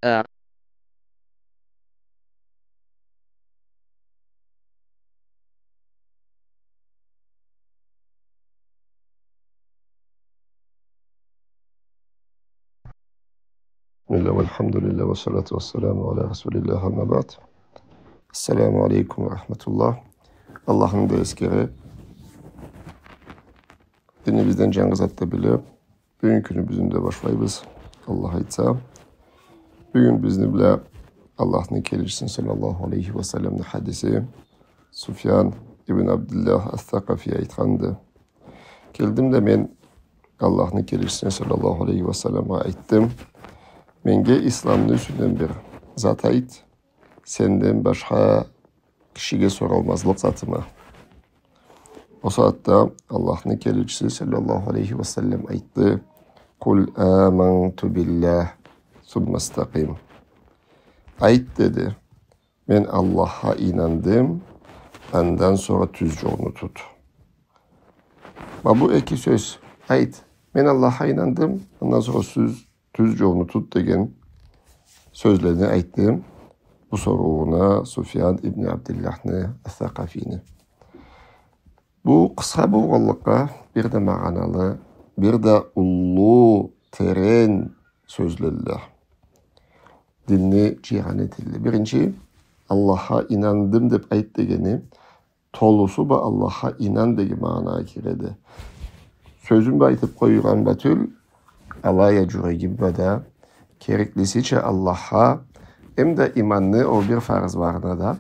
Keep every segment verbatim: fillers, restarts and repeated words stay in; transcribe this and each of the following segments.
آه. بسم الله والحمد لله والصلاة والسلام على رسول الله، أما بعد. السلام عليكم ورحمة الله. Аллахны да эсгере, динибизден джангы затны биле, бюгюн кюнюбюзню да башлайбыз, Аллах айтса. Бюгюн бизни бла Аллахны келечисини саллаллаху алейхи ва салламны хадиси, Суфьян ибн Абдиллах ас-Сакъафи айтханды. Келдим да мен Аллахны келечисине саллаллаху алейхи ва салламгъа айтдым: «Менге исламны юсюнден бир зат айт, сенден башха кишиге соралмазлыкъ затымы?» Ол сагъатда Аллахны келечиси саллаллаху алейхи ва саллам айтды: «Къул аманту биллах, сумма стакъим». Айт, деди, мен Аллахха ийнандым, андан сора тюз джолну тут. Ма бу эки сёз, айт, мен Аллахха ийнандым, андан сора тюз, тюз джолну тут деген сёзлени айтды бу сорууна Суфьян ибн Абдиллахны ас-Сакъафини. Бу къысха болгъанлыкъгъа, бир да магъаналы, бир да уллу, терен сёзлелле. Динни джыйгъан этелле. Биринчи, Аллахха ийнандым деб айт дегени, толусу бла Аллахха ийнан деген магъанагъа киреди. Сёзюм бла айтыб къоюргъан бла тюл, алай а джюрегим бла да, кереклисича Аллахха, эм да иманны ол бир фарызларына да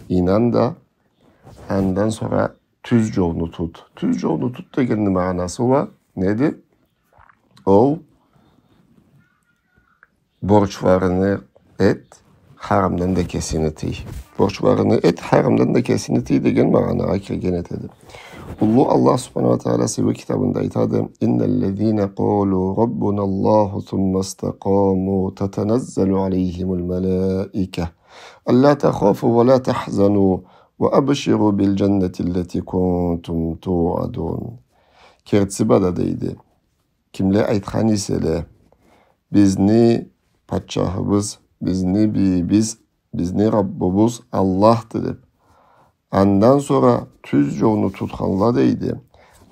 ийнан да, андан сора тюз джолну тут. Тюз джолну тут дегенни магъанасы уа неди? Ол борчларынгы эт, харамдан да кесинги тый. Борчларынгы эт, харамдан да кесинги тый деген магъанагъа кирген этеди. Уллу Аллах субханаху ва тагъала сыйлы китабында айтады: «إن الذين قالوا ربنا الله ثم استقاموا تتنزل عليهم الملائكة ألا تخافوا ولا تحزنوا وأبشروا بالجنة التي كنتم توعدون». Кертиси бла да, дейди, кимле айтхан эселе: «Бизни патчахыбыз, бизни бийибиз, бизни Раббыбыз Аллахды», — деб, андан сора тюз джолну тутханла, дейди,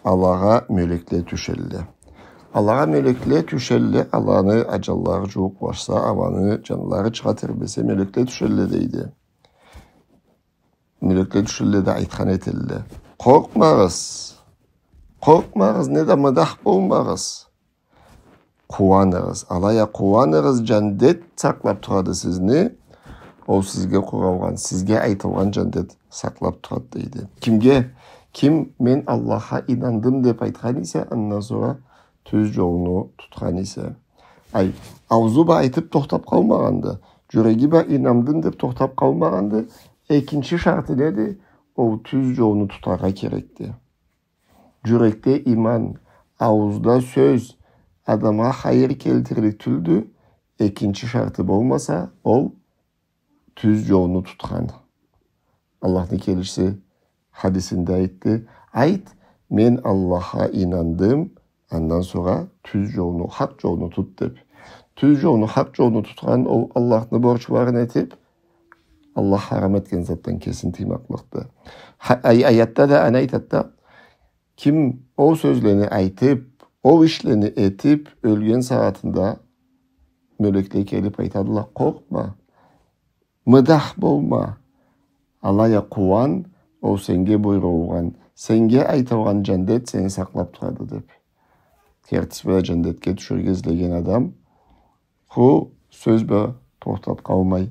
алагъа мёлекле тюшелле. Алагъа мёлекле тюшелле, аланы аджаллары джууукълашса, аланы джанлары чыгъа тебресе, мёлекле тюшелле, дейди. Мёлекле тюшелле да айтхан этелле: «Къоркъмагъыз, къоркъмагъыз, неда мыдах болмагъыз. Къууаныгъыз, алай а къууаныгъыз, джандет сакълаб турады сизни. Ол сизге къуралгъан, сизге айтылгъан джандет сакълаб турады», — дейди. Кимге? Ким «Мен Аллахха ийнандым» деб айтхан эсе, андан сора тюз джолну тутхан эсе. Ай, аузу бла айтыб тохтаб къалмагъанды. Джюреги бла «ийнандым» деб тохтаб къалмагъанды. Экинчи шарты неди? Ол тюз джолну тутаргъа керекди. Джюрекде иман, аузда сёз адамгъа хайыр келтирлик тюлдю. Экинчи шарты болмаса, ол тюз джолну тутхан. Аллахны келечиси хадисинде айтды: «Айт, мен Аллахха ийнандым, андан сора тюз джолну, хакъ джолну тут», — деб. Тюз джолну, хакъ джолну тутхан ол Аллахны борчларын этиб, Аллах харам этген затдан кесин тыймакълыкъды. Ха-, ай-, аятда да аны айтады да, ким ол сёзлени айтыб, ол ишлени этиб, ёлген сагъатында мёлекле келиб айтадыла: «Къоркъма, мыдах болма, алай а къууан, ол сенге буюрулгъан, сенге айтылгъан джандет сени сакълаб турады», — деб. Кертиси бла джандетге тюшюрге излеген адам, ху, сёз бла тохтаб къалмай,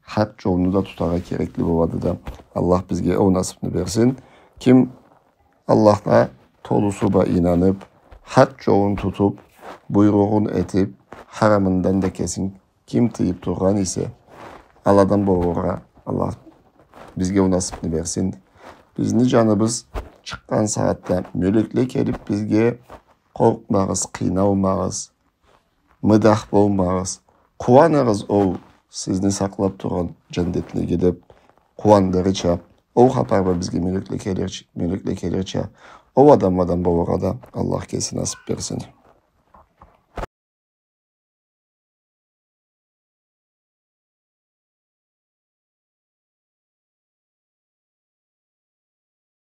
хакъ джолну да тутаргъа керекли болады да. Аллах бизге ол насыбны берсин. Ким Аллахха толусу бла ийнаныб, хакъ джолун тутуб, буйругъун этиб, харамындан да кесин ким тыйыб тургъан эсе, аладан болургъа Аллах бизге ол насыбны берсин. Бизни джаныбыз чыкъгъан сагъатда мёлекле келиб бизге: «Къоркъмагъыз, къыйналмагъыз, мыдах болмагъыз, къууаныгъыз ол сизни сакълаб тургъан джандетлеге», — деб, къууандырырча, ол хапар бла бизге мёлекле келир-, мёлекле келирча, ол адамладан болургъа да Аллах кеси насыб берсин.